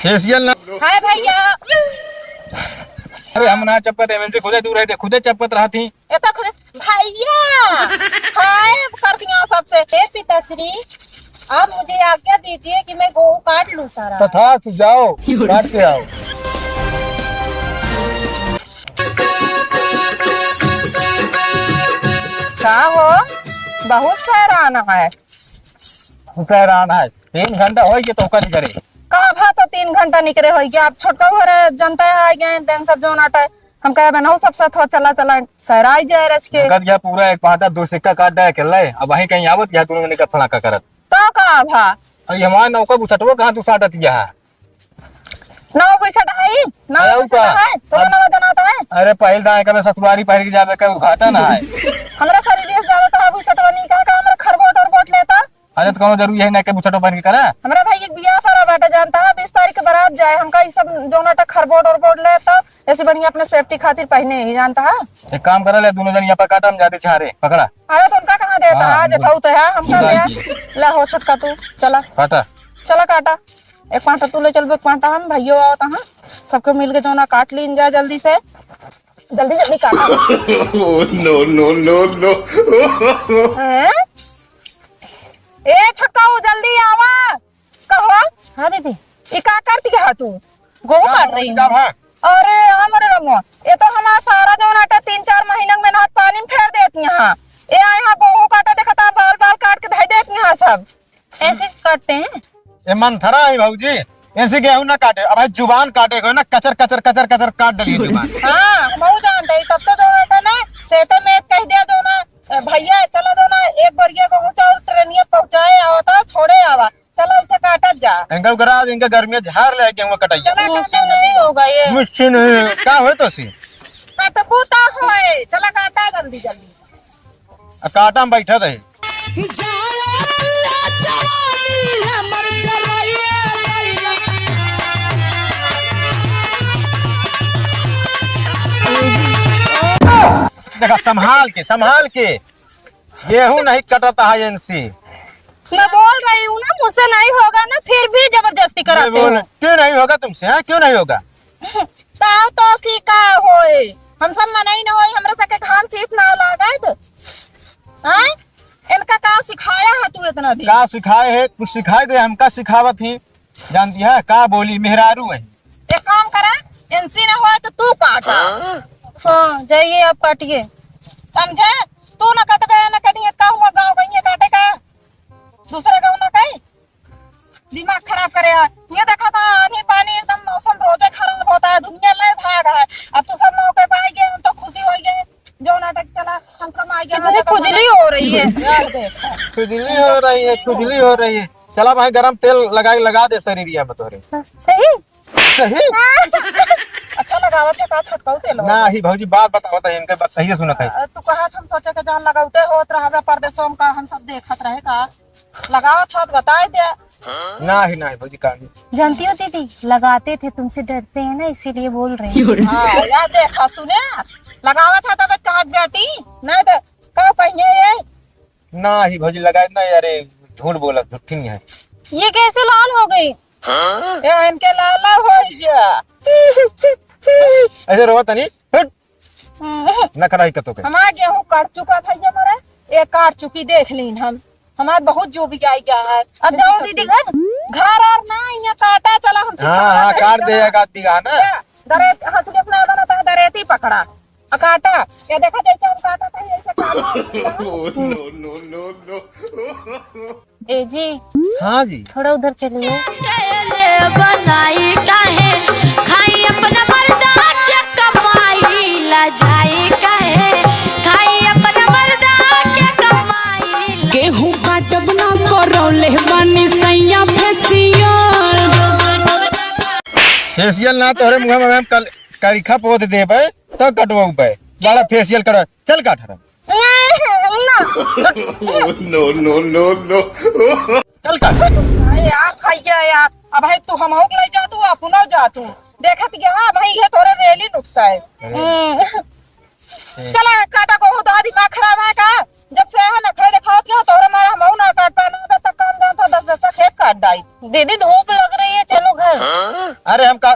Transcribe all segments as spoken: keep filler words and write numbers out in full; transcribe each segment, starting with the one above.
फेशियल ना। हाय भैया। अरे हम ना चपकत, एमएनसी खुदे दूर है, खुदे चपकत रहती। ये तो खुदे भैया। हाय कर दिया सबसे। हे पिताश्री, आप मुझे आज्ञा दीजिए कि मैं गेहूं काट लूं सारा। तथा तू जाओ, काट के आओ। का हो, बहुत सैरान है। सैरान है, तीन घंटा हो गया तो कल करे। का भा तो तीन घंटा निकरे हो गया, अब छोटका घरे जनता है, आ गए दिन सब जोन आटा है। हम कहे, "बनऊ सब साथ हो, चला, चला, सहराई जाए रच के।" नकद गया पूरा एक पाटा दो सिक्का काट डाय के ले, अब वहीं कहीं आवत गया, तू लोग निकल फड़ाका करत। तो का भा? अरे हमार नौका बुसटवो कहाँ तू साटत गया है? नौ पैसा है, नौ अरे पैसा का? है, तो अब नौ जना तो है। अरे पहिल दाएं कबे ससुरारी पहिर के जाबे का उद्घाटन है। हमरा शरीर से ज्यादा तो अभी सटवा नहीं कहा, का हमरा खरबोट और बोट लेता। अरे तो कौनो जरूरी है ना के बुसटो पहिर के करा? हमरा भाई एक बियाह पड़ा बाटे, जानता है, बीस तारीख के बारात जाए, हमका ई सब जोना टा खरबोट और बोट ले, तो ऐसे बढ़िया अपने सेफ्टी खातिर पहने ही, जानता है। एक काम करा ले, दोनों जन यहाँ पर काटा, हम जाते छारे पकड़ा। अरे तो उनका कहाँ देता हाँ, है, जे बहुत है, हमका बुला दिया। के। ला हो छोटका तू, चला। काटा। चला काटा। एक पाटा तू ले चलबे, एक पाटा हम, भैयो आवत हैं। सबके मिल के जोना काट लीन जा जल्दी से। जल्दी जल्दी काटा। Oh, no, no, no, no। हैं? ए छोटकाऊ जल्दी आवा। कहो। हाँ दीदी। ई का करती है तू? गेहूं का काट रही का है? भा? अरे हमरे रमो, ये तो हमारा सारा जोन आटा तीन चार महीना में नहात पानी में फेर देती हैं। ये आए हैं गेहूं काटा, देखता बाल बाल काट के धई देती हैं सब। ऐसे काटते हैं? ये मंथरा है भौजी, इनसे गेहूं ना काटे। अब भाई जुबान काटे को ना, कचर कचर कचर कचर काट डालिए जुबान। हाँ, हम जानते हैं, तब तो जो है ना, सेटे में कह दिया जो ना, "ए, भैया चला दो ना, एक बोरिया गेहूं चाउर ट्रेनिया पहुंचाए आवता, छोड़े आवा, चला इसे काटत जा।" इनका उगरा, इनका गर्मी झार ले गेहूं कटाइया। चला काटा नहीं होगा ये। मुझसे नहीं, का होए तो सी? कटबू ता होए, चला काटा जल्दी जल्दी। आ काटा में बैठा रहे। देखा, संभाल के, संभाल के। गेहूं नहीं कटता है इनसे। मैं बोल रही हूँ ना, मुझसे नहीं होगा ना, फिर भी जबरदस्ती मैं कराते बोल, हो। क्यों नहीं होगा तुमसे, हाँ? क्यों नहीं होगा? ताव तो सी का होए, हम सब मनई न होई, हमरा सबके घाम चीत ना लागत। हैं? इनका का सिखाया है तू इतना दिन? का सिखाए है? कुछ सिखाए दे, हमका सिखावत ही। जानती है का बोली, मेहरारू है। एक काम करा, इनसे न होए तो तू काटा। हाँ, जाइए आप काटिए। समझे? तू न कटबे, न कटिए, का हुआ गाँव गइए काटे का? दूसरा गाँव न कहीं? दिमाग खराब करे यार। ये देखा था, आंधी पानी एकदम मौसम रोजे खराब होता है, दुनिया ले भाग है। अब तो सब मौके पे आ गए, हम तो खुशी हो गए। जो नाटक चला, हम कमाई गए, कितनी खुजली हो रही है। यार देख। खुजली हो रही है, खुजली हो रही है। चला भाई, गरम तेल लगा, लगा दे शरीरिया में तोहरे। सही? सही? अच्छा लगावत है का छटकाऊ तेल? ना ही भौजी, बात बतावत है, इनके बात सही सुनत है। अ, तू कहा हम सोचे के जहाँ लगावते होत रहबे परदेसों का, हम सब देखत रहे का। लगावत हो तो बताए दे। नाही, नाही भौजी, का नहीं। जानती हो दीदी, लगाते थे, तुमसे डरते हैं ना, इसीलिए बोल रहे हैं। हाँ, या देखा सुने, लगावत है तब कहत बेटी, नहीं तो कहो कहिए ये। नाही भौजी, लगाए ना यार, ये झूठ बोला, झूठी नहीं है। ये कैसे लाल हो गई? हाँ? ये इनके लाल लाल हो गया। ऐसे रोवा तनी, हट। हम्म। नखरा ही कतो के। हमार गेहूं काट चुका था ये मोरे, ये काट चुकी, देख लीन हम। हमार बहुत जो भी आई गया है। अब जाओ दीदी घर। घर और ना, यहाँ काटा चला हमसे हाँ, काटा हाँ, नहीं काट दे, चला। एक आध बीघा ना। क्या? दरेत, हंस के अपना बना था, दरेती पकड़ा। आ काटा, ये देखा जैसे हम काटा था, ऐसे काटा। Oh, no, no, no, no। ए जी, हाँ जी। थोड़ा उधर चलिए। अकेले बनाई काहे, खाई अपना मर्दा के कमाई, लजाई काहे, खाई अपना मर्दा के कमाई। गेहूं काटब ना करौले बानी सैया फेसियल। फेसियल ना तोहरे मुंह में हम कल करिखा पोत देबे, तब कटवाऊ पे। बड़ा फेसियल करा, चल काट हरम। ना। No, no, no, no। चल काट। अरे यार, भैया यार, अब भाई तू हमहू के ले जा तू, अपनो जा तू। देखत गया, भाई ये तोरे रेली नुकता है। अरे। हम्म। चला काटा को होता दिमाग खराब है का? जब से यहाँ नखरे दिखावत गया, तोरे मारे हमहू ना काट पाना, तब तक काम जानता दस दस खेत काट डाई। दीदी धूप लग रही है, चलो घर। हाँ? अरे हम का-,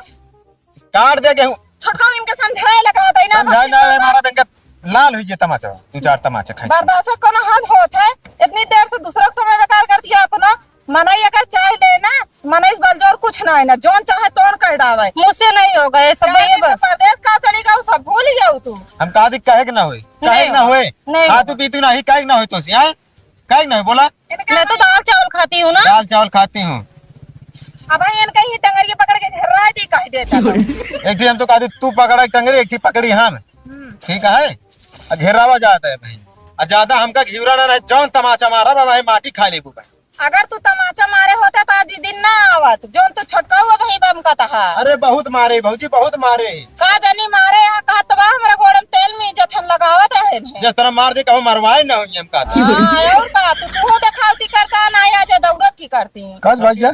काट दे गेहूं। छोटका इनके समझाए लगा होता है ना, समझाए ना है, हमारा बेंका लाल हुई ये तमाचा, दो चार तमाचा खाई। बर्दाश्त कोनो हद होत है, इतनी देर से दूसरा का समय बेकार कर दिया अपना। मनई अगर चाह ले ना, मनई से बल जोर कुछ ना है ना, जौन चाहे तौन कह डावे। मुझसे नहीं होगा ये सब, चाहे ये तो बस। परदेश का चली गऊ, सब भूल गऊ तू। हम कहा दी कहे के ना होए, कहे के ना होए। नहीं होगा। खातू पीतू नहीं, कहे के ना होए तो सी, हैं? काहे नहीं बोला? इनका मैं तो दाल चावल खाती हूँ ना। दाल चावल खाती हूँ। अब भाई इनका ही टंगरिया पकड़ के घेरा दी कह देता तो। एक ठी हम तो कहती तू पकड़ा टंगरी, एक ठी पकड़ी हम। हम्म। ठीक है? आ घेरावा जाता है भाई। आ ज्यादा हमका घिउरा ना रहे, जौन तमाचा मारा बा भाई माटी खा लेबू भाई। अगर तू तमाचा मारे होता तो आज ई दिन ना आवत, जौन तू छोटका हुआ भाई बम का तहा। अरे बहुत मारे भौजी, बहुत मारे। का जानी मारे यहाँ कहत बा हमरा गोड़ में तेल में जथन लगावत रहे ने। जिस तरह मार दे कहूँ मरवाए ना होई हम का। हाँ, और का तू, तू देखावटी करता ना, या जे दौड़त की करती। कस भैया,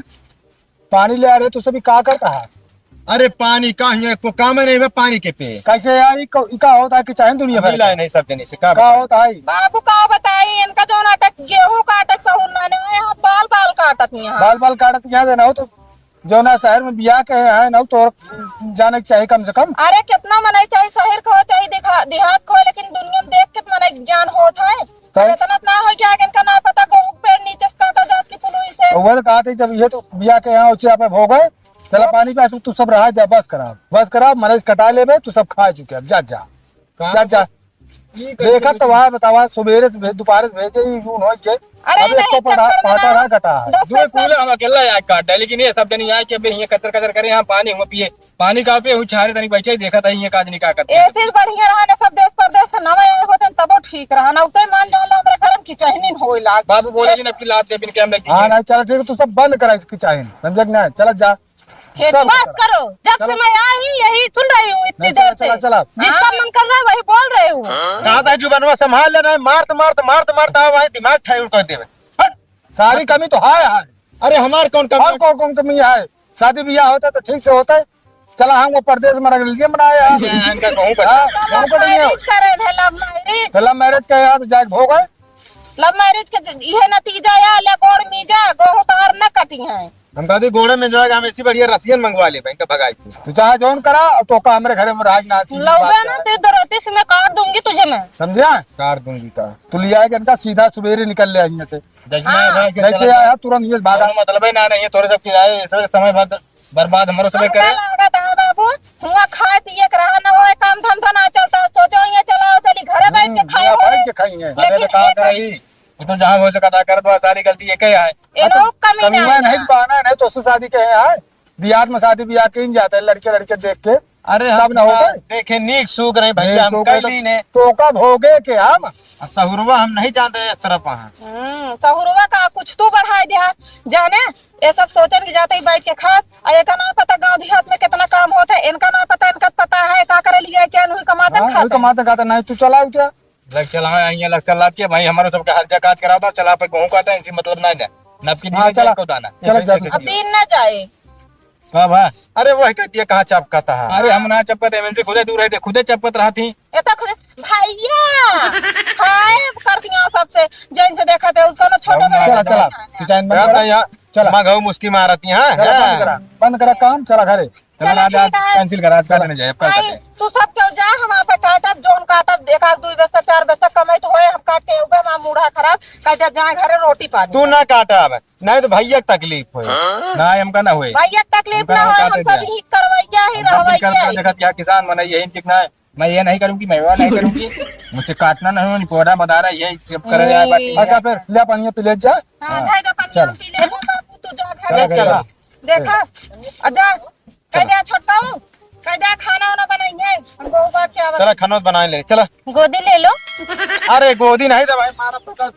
पानी ले आ रहे तू सभी का करता है? अरे पानी का हियाँ को काम नहीं बा पानी के पे। कैसे यार, ई क-, ई का होता है कि चाहे दुनिया भर मिला का? नहीं सब जने से का का बताई? होता है? बाबू का बताई, इनका जो नाटक, गेहूं काटक सहूर ना, ना, यहाँ बाल बाल काटत यहाँ। बाल बाल काटत यहाँ देना हो तो जो ना शहर में बियाह के है ना, तो और जाने के चाहिए कम से कम। अरे, कितना मनई चाहे शहर को, चाहे दिखा-, देहात को, लेकिन दुनिया में देख के मनई ज्ञान होत है। तो? इतना ना हो कि आगे इनका ना पता, गेहूं के पेड़ नीचे से काटा जात की पुलुई से। तो वही कहा थे, जब ये तो बियाह के यहाँ उसे आप हो गए, चला तो? पानी पे तू, तू सब रहा जा, बस करा, बस करा, मनई से कटा लेबे, तू सब खा चुके, अब जा, जा। कहाँ जा, जा। ई कैसे देखा तो हुई? वहाँ बतावा, सुबेरे से भे-, दोपहर से भेजे, ई जून हो के। अरे अब नहीं, एको पड़ा, चक्कर में पाटा ना। रहा, कटा है। दस दो साल कूले हम अकेला आके काट है, लेकिन ये सब जनी आए कि अबे हियाँ कचर कचर करे, यहाँ पानी हुआ पिए, पानी का पे हुई छारे तनी बैठे, देखा था हियाँ काज नहीं का करते। ऐसे ही बढ़िया रहा ना, सब देश परदेश से नवे आए होते, तबो ठीक रहा ना। उतई मान जाओ, हमरा घर में किचहनी होए लाग। बाबू बोले जी, ना अपनी लात दे बिन के हम लग हाँ, जाइए। नहीं, चला ठीक है, तू सब बंद करा इसकी चाहे, समझे कि नहीं? चला जा। ठीक, चल, बस चल। करो, जब चलो। से मैं आई यही सुन रही हूँ इतनी नहीं, देर चला, से। चला, चला। जिसका हाँ? मन कर रहा है वही बोल रहे हो। कहा था जुबनवा संभाल लेना है, मारत, मारत, मारत, मारत आओ भाई, दिमाग ठाई कर देवे। हट। सारी कमी तो है, है। अरे हमारे कौन कमी और है? कौन, कौन कमी है? शादी ब्याह होता तो ठीक से होता है। चला हम वो परदेश में रख लीजिए, बनाए यार। ये इनका कहूँ का हाँ, कहूँ का नहीं है। Marriage करे थे, love marriage। तो love marriage का यार जाके भोग है। Love marriage के ज-, इहे नतीजा है, ले गोड़ मीजा, गोहूं तोहर न कटी है। हम कहती गोड़े में जो है, हम ऐसी बढ़िया रसियन मंगवा ले, इनका भगाई थी। तू चाहे जौन करा, अब तो का हमरे घरे में राज ना चीज लौबे बात ना, है। तेरी दरोती से मैं काट दूंगी तुझे मैं। समझा? काट दूंगी का? तू ले आएगा इनका, सीधा सुबेरे निकल ले आएंगे से। जैसे हाँ। मैं भाई से जैसे चला आया, तुरंत ये भागा। कोनो मतलब ही ना, नहीं है, थोड़े सब के आए, ऐसे समय भर बर्बाद हमरो समय करे। हमका लागत है बाबू, हुआ खाए पिए के रहा ना होए, काम धंधा ना चलता, सोचो ये चलाओ चली घरे बैठ के हम्म, खाए या होए। बैठ के खाएंगे। अरे लेकिन तो का एक करे ई? ये तो जहाँ हो सका था करत बा, सारी गलती एक ही है। इनो हाँ, तो कमी कमीवा ना नहीं है। बहाना है, नहीं तो उससे शादी के है, देहात में शादी ब्याह के ही जाते हैं लड़के लड़के देख के। अरे तब हम ना होता है। देखे नीक सूख रहे भैया, नीक हम सूख रहे कई तो, लीन है। तो कब हो गए के हम? अब सहुरवा हम नहीं जानते इस तरफ वहाँ। हम्म, सहुरवा का कुछ तू बढ़ाए दिया, जाने ये सब सोचन के जाते ही बैठ के खा, आ एका ना पता गाँव देहात में कितना काम होता है, इनका ना पता, इनका पता है का करे लिए क्या नहीं कमाते हाँ, खाते वही हैं। कमाते खाते नहीं, तू चलाओ क्या? लग चला, हाँ, यहाँ लग चला के भाई, हमारे सबके हर जगह काज कराओ था, चला पे गेहूं काटा, इनसे मतलब ना है। नबकी हाँ, दिन चला। जाए को दाना। चला, जा तू। अब दिन ना जाए। का बा? अरे वह कह दिया, कहाँ चपकता है? अरे हम ना चपकते, इनसे खुदे दूर रहते, खुदे चपकत रहती। ये तो खुदे, भैया, हाय, कर दिया सबसे, जैन से देखा थे, उसको ना छोटे हम बड़े ना चला, चला। जाना है। किचन में चला। यहाँ चला। मगहू मुस्की मारती हैं, चला, बंद हाँ। करा, बंद करा काम, चला घरे। चला, चला, आज, ठीक आज है। Cancel करा, आज चला। काटने जाए, अब कल आई, काटे। तू सब क्यों जा, हम आप काटब, जौन काटब, एक आध दुई बस्ता, चार बस्ता कमाई तो होए, हम काट के उबे, हमार मूड़ा खराब, कह दे, जाए घरे रोटी पानी तू कर। ना काटा अब, नहीं तो भैया के तकलीफ होए। ना, हमका ना होए। भैया के तकलीफ हमका ना ना होए, हम काटे सब जाए। ही करवैया ही हम सब कुछ रहवैया कर ही। देखत, यहाँ किसान मना यही ठीक ना है, मैं ये नहीं करूँगी, मैं वो नहीं करूँगी, मुझसे काटना नहीं हो, निपोरा बदारा, यही सब करे जाए बाकी। अच्छा, फिर ले पानी पी ले जा। हाँ, हाँ। धर दे पानी, चल। हम पी ले, बाबू, तू जा चल, घरे। चल। देखा, आ जा, कह दे छोटकाऊ, कह दे खाना वाना बनाइए, हम गोहूं काट के आवत। चला, खाना बनाए ले, चला। गोदी ले लो। अरे, गोदी नहीं दे भाई, मारा तो कर।